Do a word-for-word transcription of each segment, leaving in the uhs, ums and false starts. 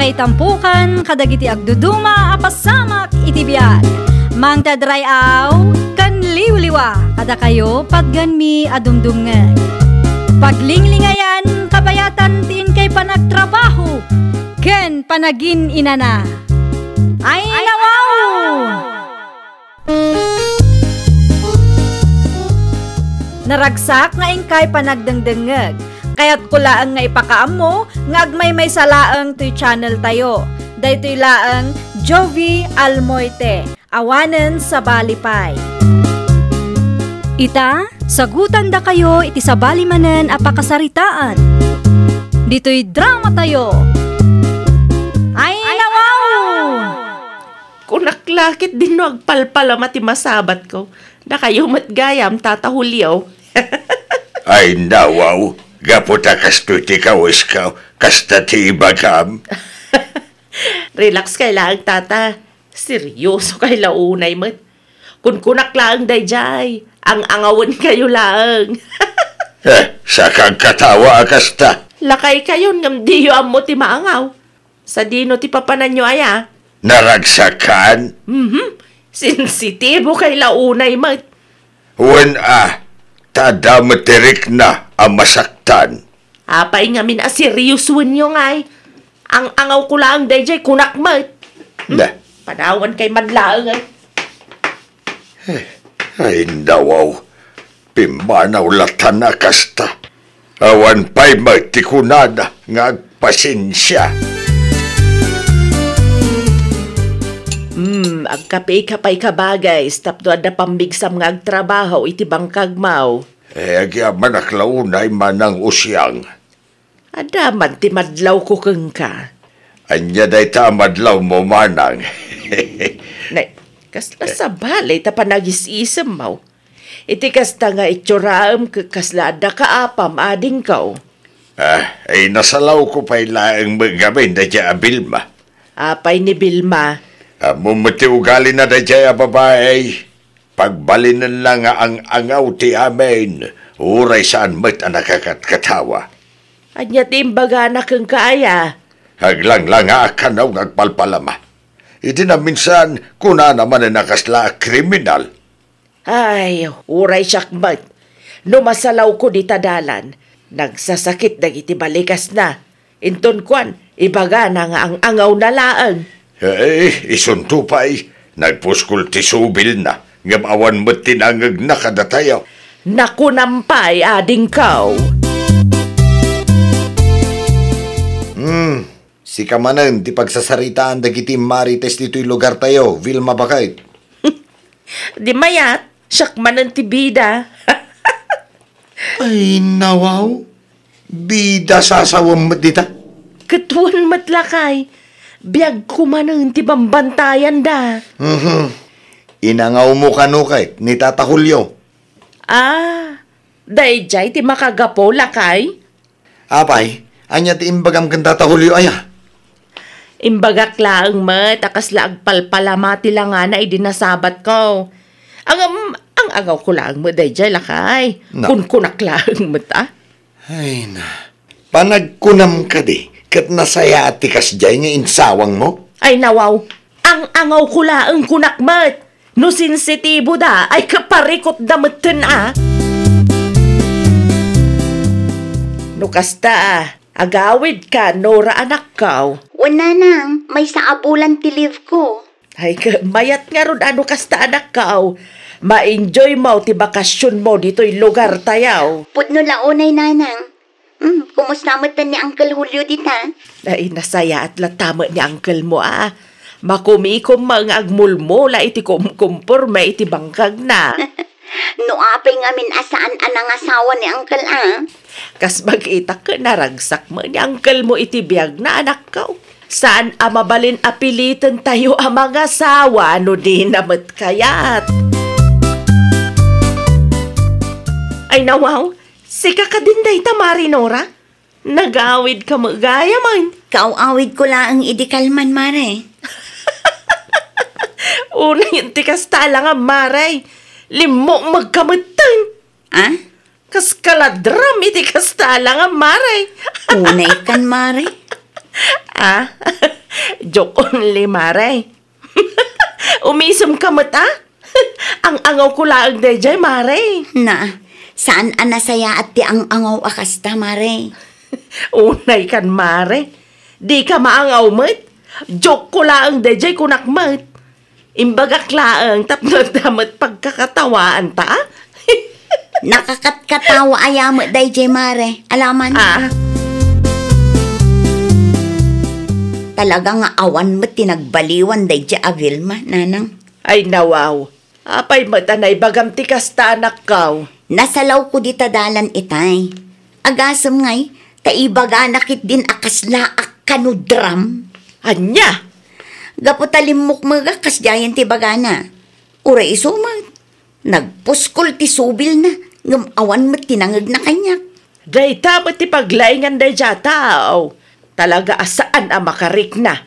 Itampukan kadagiti agduduma a pasamak iti biag. Mangted ray-aw ken liwliwa kadakayo patgenmi a dumdumngeg. Paglinglingayan kabayatan ti inkay panagtrabaho ken panagin-inana. Ay, nawaw! Naragsak nga inkay panagdengdengngeg. Kayatko laeng nga ipakaammo nga agmaymaysa laeng toy channel tayo. Daytoy laeng Jovie Almoite, awanen sabali pay. Ita, sagutandakayo iti sabali manen a pakasaritaan. Ditoy drama tayo. Ay, nawaw! Kunak la ket dinno agpalpalama ti masabatko. Dakayo met gayam, Tata Julio. Ay, nawaw, gapu ta kastoy ti kawisko, kasta ti ibagam. Relax kay laeng, Tata. Seryoso kay la unay met. Kunkunak laeng daydiay, ang-angawen kayo laeng. Eh, sakag katawa a kasta. Lakay kayon ngem diyo ammo ti maangaw. Sadino ti papananyo aya? Naragsakan? Mhm. Sensitibo kay la unay met. Wen a, ta adda met ti rikna a masaktan. Apay ngamin a seryosoenyo ngay? Ang-angawko laeng daydiay kunak met. Hmm? Da. Panawan kay man laeng ay. Eh, ay, nawaw. Pimmanaw latan a kasta. Awan pay met ti kunana nga agpasensia. Hmm, agkape ka pay kabagay, tapno adda pammigsam nga agtrabaho iti bangkagmo. Eh, agyamanak la unay, Manang Usiang. Adda man ti madlawko kenka. Ania dayta a madlawmo, Manang? Nay, kasla sabali ta panagis-isemmo. Iti kasta nga itsurem ket kasla adda kaapam, adingko. Ah, ay nasalawko pay laeng met ngamin daydiay a Vilma. Apay ni Vilma? Ammom met ti ugalina daydiay a babai. Pagbalinenna nga ang-angaw ti amin, uray saan met a nakakatkatawa. Ania ti imbagana kenka aya? Aglanglanga a kano nga agpalpalama. Iti naminsan, kunana manen a kasla a kriminal. Ay, uray siak met. No masalawko dita dalan, nagsasakit dagiti balikasna. Inton kuan, ibagana nga ang-angawna laeng. Eh, isunto pay, nagpuskol ti subilna, ngem awan met ti nangngegna kadatayo. Nakunam pay, adingko. Hmm, sika manen ti pagsasaritaan dagiti marites ditoy lugartayo, Vilma baket. Di mayat, siak manen ti bida. Ay, nawaw. Bida sasawem met dita. Ket wen met lakay, biagko manen ti bambantayanda. Mhm. Inangawmo kano ket ni Tata Julio? Ah, daydiay ti makagapu, lakay? Apay, ania ti imbagam ken Tata Julio aya? Imbagak laeng met a kasla agpalpalama ti langana idi nasabatko. Ngem, ang-angawko laeng met daydiay, lakay. No. Kunkunak laeng met, a. Ay na. Panagkunam kadi, ket nasayaat ti kasdiay nga insawangmo? Ay, nawaw. Ang-angawko laeng kunak met. No sensitibo da, ay kaparikot da metten a. No kasta, agawid ka, Nora, anakko. Wen, nanang, maysa a bulan ti leave ko. Ay, ka-, mayat ngarud a no kasta, anakko. Ma-enjoy mo ti bakasyon mo ditoy lugar tayo. Pudno la unay, nanang. Hmm, kumusta met ni Uncle Julio dita? Ay, nasayaat latta met ni uncle mo, a. Makumikom nga agmulmula iti kumkumporme iti bangkagna. No apay ngamin a saan a nangasawa ni uncle, a? Kas bagitak, naragsak met ni uncle mo iti biagna, anakko. Saan a mabalin a piliten tayo a mangasawa no di na met kayat. Ay, nawaw, sika kadin dayta, Mari Nora? Nagawid ka met gayam, ay. Kaaw-awidko laeng idi kalman, Mare. Unayen ti kasta a langam, Mare. Limmukmeg ka metten. Ah? Kas kaladram iti kasta a langam, Mare. Unay kan, Mare. Ah? Joke only, Mare. Umisem ka met, ah? Ang-angawko laeng dayjay, Mare. Na, saan a nasayaat ti ang-angaw a kasta, Mare? Unay kan, Mare. Di ka maangaw met. Joke ko laeng dayjay, kunak met. Imbagak laeng tapno adda met pagkakatawaanta, ah? Nakakatkatawa aya met dayjay, Mare. Alaman. Ah. Talaga nga awan met ti nagbaliwan dayjay a Vilma, Nanang. Ay, nawaw. Apay met a naibagam ti kasta, anakko? Nasalawko dita dalan itay. Agasem ngay, ta ibagana ketdin a kaslaak kano dram. Ania? Gapu ta limmukmegak kasdiayen ti bagana. Uray isu met, nagpuskol ti subilna, ngem awan met ti nangegna kaniak. Dayta met ti paglaingan daydiay a tao. Talaga a saan a makarikna.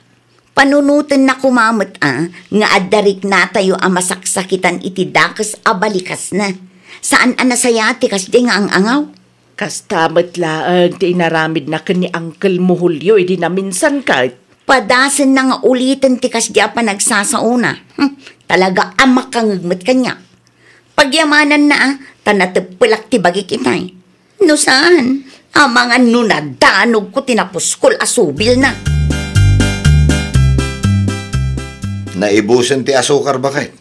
Panunotenna koma met a nga adda riknatayo a masaksakitan iti dakes a balikasna. Saan a nasayaat ti kasdi nga ang-angaw. Kasta met laeng ti inaramidna ken ni Uncle mo Julio idi naminsan ket. Padasenna nga uliten ti kasdi a panagsasaona. Hmm, talaga a makangeg met kaniak. Pagyamananna a, ta nateppelak ti bagik itay. No saan, amangan no nadanogko ti napuskol a subilna. Naibusen ti asukar, baket.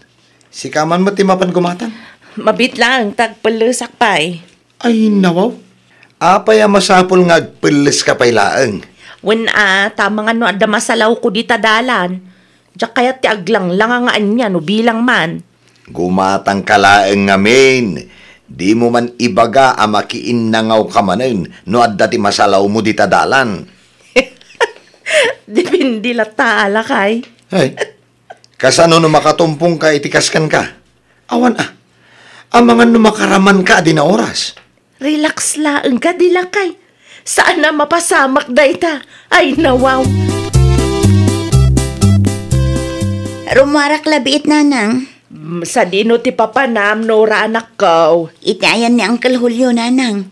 Sika man met ti mapan gumatang? Mabiit laeng ta agpellesak pay. Ay, nawaw. Apay a masapul nga agpelleska pay laeng? Wen a, ta amangan no adda masalawko dita dalan. Diak kayat ti aglanglanga nga ania no bilang man. Gumatangka laeng ngamin. Dimo man ibaga a makiinnangawka manen no adda ti masalawmo dita dalan. Depende latta, a lakay. Ay, kasano no makatumpongka iti kaskenka? Awan a. Amangan no makaramanka a di naoras. Relax laeng kadi, lakay. Saan a mapasamak dayta. Ay, nawaw. Rummuarak la biit, Nanang. Mm, sadino ti papanam, Nora, anakko? Iti ayan ni Uncle Julio, Nanang.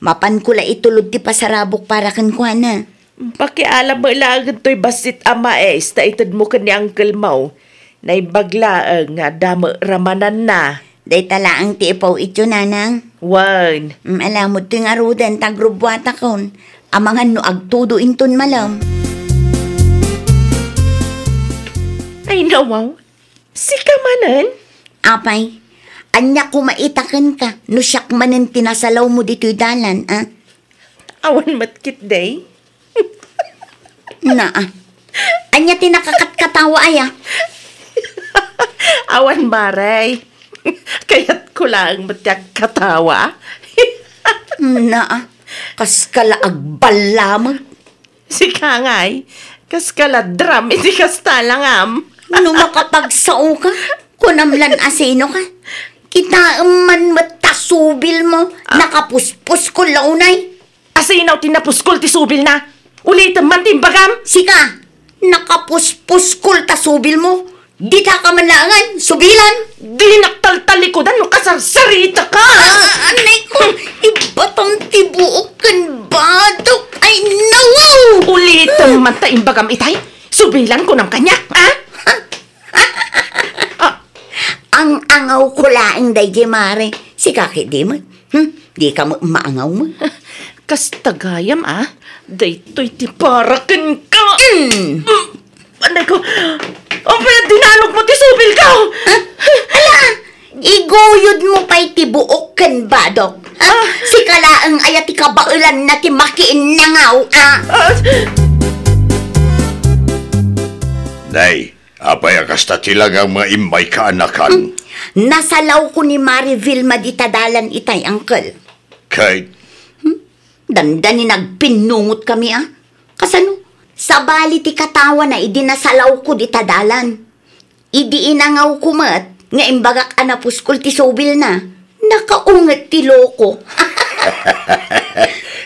Mapanko la itulod ti pasarabok para kenkuana. Pakialam met laeng toy bassit a mais ta itedmo ken ni Uncle mo. Naimbag laeng nga adda met ramananna. Dayta laeng ti ipaw-ityo, Nanang. Wen. Mm, alamod toy ngaruden ta agrubbuatakon. Amangan no agtudo inton malem. Ay, nawaw. Sika manen? Apay, ania koma ita kenka no siak manen ti nasalawmo ditoy dalan, a? Awan met ketdi. Naa. Ania ti nakakatkatawa aya? Awan, Mare. Kayatko laeng met ti agkatawa. Naa. Kaska la agballamek. Sika ngay, kaska la dram iti kasta langam. No makapagsaoka, kunam lan asinoka. Kitaem man met ta subilmo, ah, nakapuspuskol la unay. Asino ti napuskol ti subilna? Ulitem man ti imbagam. Sika, nakapuspuskol ta subilmo. Dita ka man laengen, subilan. Dinak taltalikudan no kasarsaritaka. Ah, anay ko, ibatam ti buok ken badok. Ay, nawaw! Ulitem man ta imbagam itay. Subilan kunam kaniak, a? Ah. Ang-angawko laeng daydi, Mare. Sika ketdi met. Hmm? Dika met maangaw met. Kasta gayam, a? Daytoy ti para kenka. Mm. Mm. Anay ko, apay a dinanogmo ti subilko? Ha? Ala, iguyodmo pay ti buok ken badok. Ha? Ah. Sika laeng aya ti kabaelanna ti makiinnangaw, a? Ah. Nay, apay a kasta ti langam nga immay kaanakan? Hmm? Nasalawko ni Mare Vilma dita dalan itay, Uncle. Kay? Hmm? Dandani nagpinnungotkami, a? Kasano? Sabali ti katawana idi nasalawko dita dalan. Idi inangawko met nga imbagak a napuskol ti subilna, nakaunget ti loko.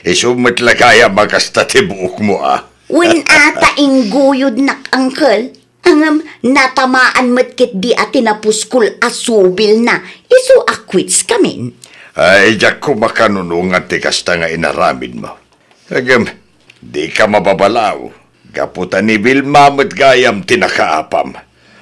Isu met la gayam a kasta ti buokmo, a? Wen a ta ingguyodnak, Uncle. Ngem natamaan met ketdi a ti napuskol a subilna, isu a quits kamin. Ay, diak koma kanunongan ti kasta nga inaramidmo. Ngem, dika mababalaw. Gapu ta ni Vilma met gayam ti nakaapam.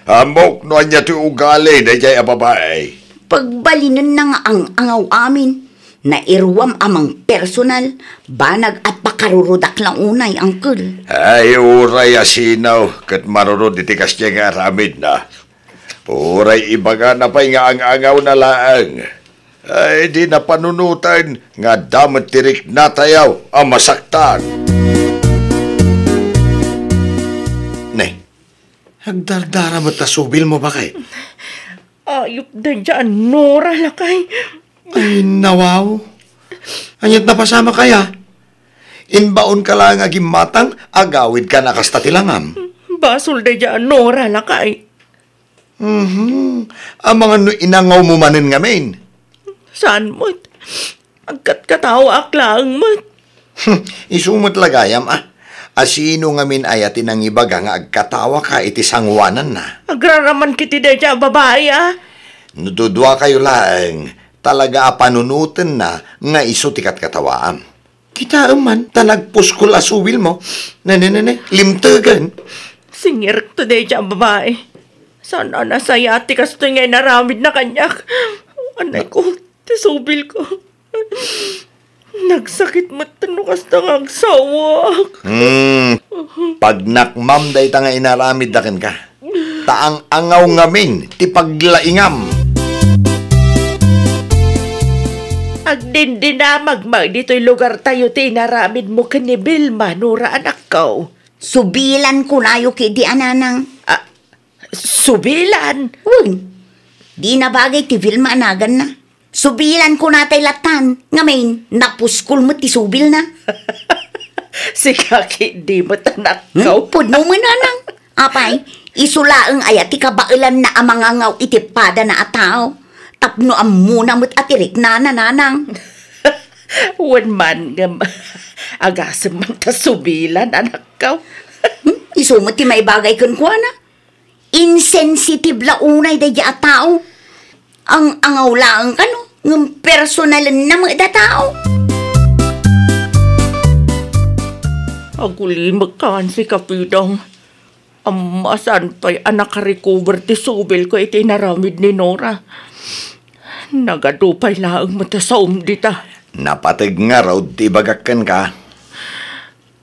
Ammok no ania ti ugali daydiay a babai. Pagbalinenna nga ang-angaw amin. Nairuam a mangpersonal, banag a pakarurudak la unay, angkel. Ay, uray a sino, ket marurod iti kasdiay nga aramidna. Uray ibagana pay nga ang-angawna laeng. Ay, di na panunoten nga adda met ti riknatayo a masaktan. Ne, agdardara met ta subilmo, baket? Ayup daydiay a Nora, lakay. Ay, nawaw. Ania't napasamak aya? Imbaonka laeng a gimmatang, agawidkan a kasta ti langam. Basol daydiay a Nora, lakay. Mhm. Amangan no inangawmo manen ngamin? Saan met? Agkatkatawaak laeng met. Isu met la gayam, a. A sino ngamin aya ti nangibaga nga agkatawaka iti sangoananna? Agraraman ketdi daydiay a babai, a. No duduakayo laeng, talaga a panunotenna nga isu ti katkatawaam. Kitaem man ta nagpuskol a subilmo. Ne, ne, ne, ne, limtegen. Singirekto daydiay a babai. Saan a nasayaat ti kastoy nga inaramidna kaniak. Anay ko, ti subilko. Nagsakit met no kasta nga agsawak. Hmm, pagnakmam dayta nga inaramidda kenka. Ta ang-angaw ngamin ti paglaingam. Agdindinamag met ditoy lugartayo ti inaramidmo ken ni Vilma, Nora, anakko. Subilan kunayo ketdi a nanang. Ah, subilan? Wen, di nabagay ti Vilma a naganna. Subilan kunatay latan, ngamin, napuskol met ti subilna. Sika ketdi met, anakko. Hmm? Pudno met, nanang. Apay, isu laeng aya ti kabaelanna a mangangaw iti padana a tao? Tapno ammona met a ti riknana, nanang. Wen man, ngem agasem man ta subilan, anakko. Hmm? Isu met ti maibagay kenkuana. Insensitive la unay daydiay a tao. Ang-angaw laeng kano, ngem personalenna met a tao. Agulimek kan, sika Pidong. Amma, saan pay a nakarecover ti subilko iti inaramid ni Nora. Nagadu pay laeng met a saom dita. Napateg ngarud ti ibagak kenka.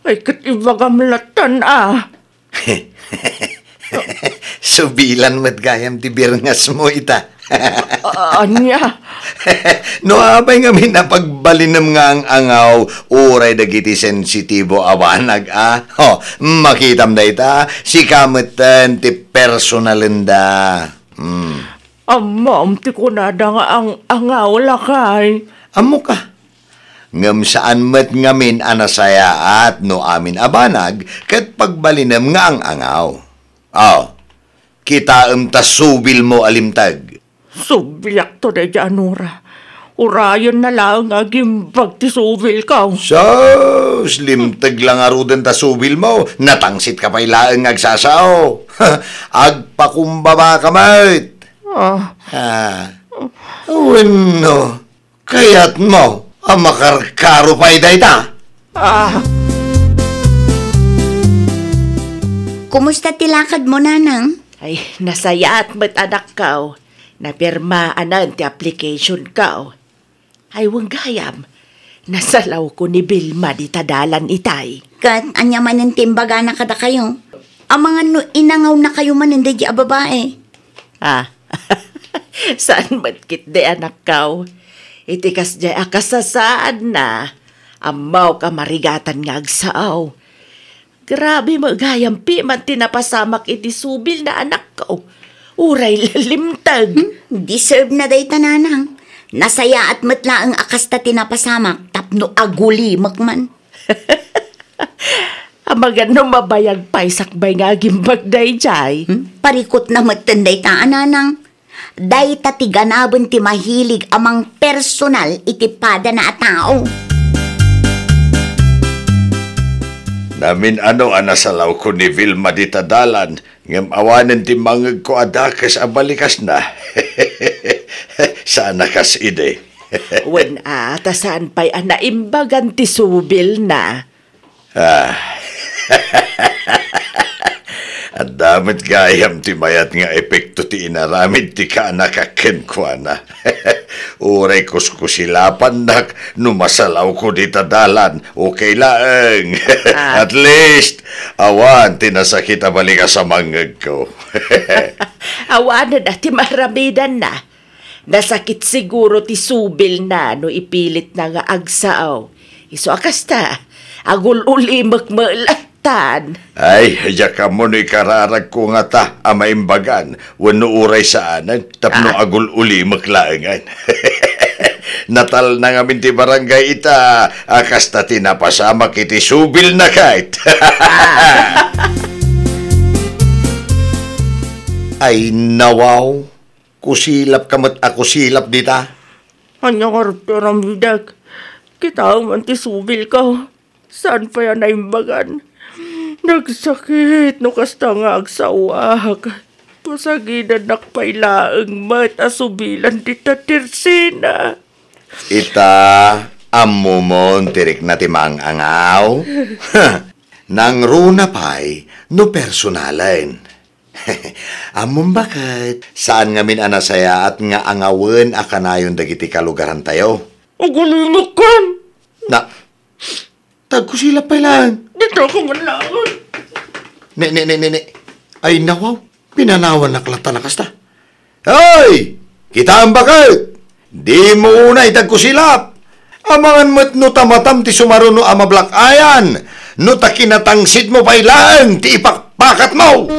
Ay, ket ibagam latan, a. Subilan met gayam ti birngasmo ita. A-, ania? No apay ngamin a pagbalinem nga ang-angaw, uray dagiti sensitibo a banag, a? Ho, makitam dayta, sika metten ti personalenda. Hmm. Ammom ti kunada nga ang-angaw, lakay. Ammok, a. Ngem saan met ngamin a nasayaat no amin a banag ket pagbalinem nga ang-angaw. Aw, kitaem ta subilmo a limteg. Subliakto daydiay a Nora. Urayenna laeng nga agimbag ti subilko. Sus, limteg la ngaruden ta subilmo, natangsit ka pay laeng nga agsasao. Agpakumbaba ka met. Ah. Ah. Wenno, kayatmo a makarkaro pay dayta? Ah. Kumusta ti lakadmo, nanang? Ay, nasayaat met, anakko. Napirmaanan ti applicationko. Ay, wen gayam, nasalawko ni Vilma dita dalan itay. Ket ania manen ti imbagana kadakayo? Amangan no inangawnakayo manen daydiay a babai. Ah, saan met ketdi, anakko. Iti kasdiay a kasasaadna, ammok a marigatan nga agsao. Grabe met gayam piman ti napasamak iti subilna, anakko. Uray la limteg. Hmm? Deserve na dayta, nanang. Nasayaat met laeng a kasta ti napasamak tapno agulimek man. Amangan no mabayag pay sakbay nga agimbag daydiay. Hmm? Parikutna metten dayta a nanang. Dayta ti ganaben ti mahilig a mangpersonal iti padana a tao. Namin-ano a nasalawko ni Vilma dita dalan, ngem awanen ti mangngegko a dakes a balikasna. Saan a kas idi. Wen a, ta saan pay a naimbagan ti subilna. Ah. Adda met gayam ti mayat nga epekto ti inaramid ti kanaka kenkuana. Uray kuskusilapannak no masalawko dita dalan, okay laeng. Ah. At least, awan ti nasakit a balikas a mangngegko. Awanen a ti maaramidanna. Nasakit siguro ti subilna no ipilitna nga agsao. Isu a kasta, agul-ulimek met lattan. Ay, diak ammo no ikararagko ngata a maimbagan wenno uray saanen tapno Ah. agul-ulimek laengen. Natalna ngamin ti barangay ita a kasta ti napasamak iti subilna ket. Ah. Ay, nawaw. Kusilapka met a kusilap dita. Ania ngarud ti aramidek? Kitaem man ti subilko. Saan pay a naimbagan? Nagsakit no kasta nga agsaoak. Pasagidannak pay laeng met a subilan dita tersina. Ita, ammomon ti rikna ti maang-angaw? Nangruna pay no personalen. Ammom baket, saan ngamin a nasayaat nga angawen a kanayon dagiti kalugarantayo. Agul-ulimek ken. Na, tagkusilap pay laeng. Dita ka man laeng. Ne, ne, ne, ne, ne. Ay, nawaw. Pinanawannak latta a kasta. Hoy! Kitaem baket! Dimo unay tagkusilap! Amangan met no tamatam ti sumaruno a mablak-ayan, no ta kinatangsitmo pay laeng ti ipakpakatmo!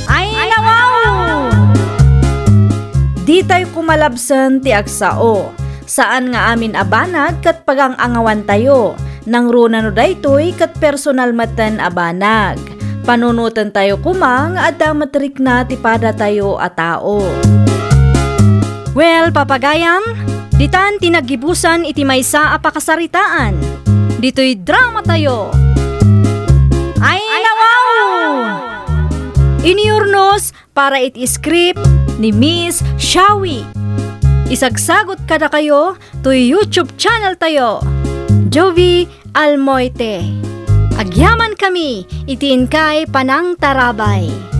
Ay, nawaw! Ditayo kumalabsen ti agsao. Saan nga amin a banag ket pagang-angawantayo. Nangruna no daytoy ket personal metten a banag. Panunotentayo koma nga adda met rikna ti padatayo a tao. Well, papagayam, ditan ti naggibusan iti maysa a pakasaritaan. Ditoy dramatayo. Ay, nawaw! Inurnos para iti script ni Miss Shawi. Isagsagot kadakayo toy YouTube channel tayo, Jovie Almoite. Agyamankami iti inkay panangtarabay.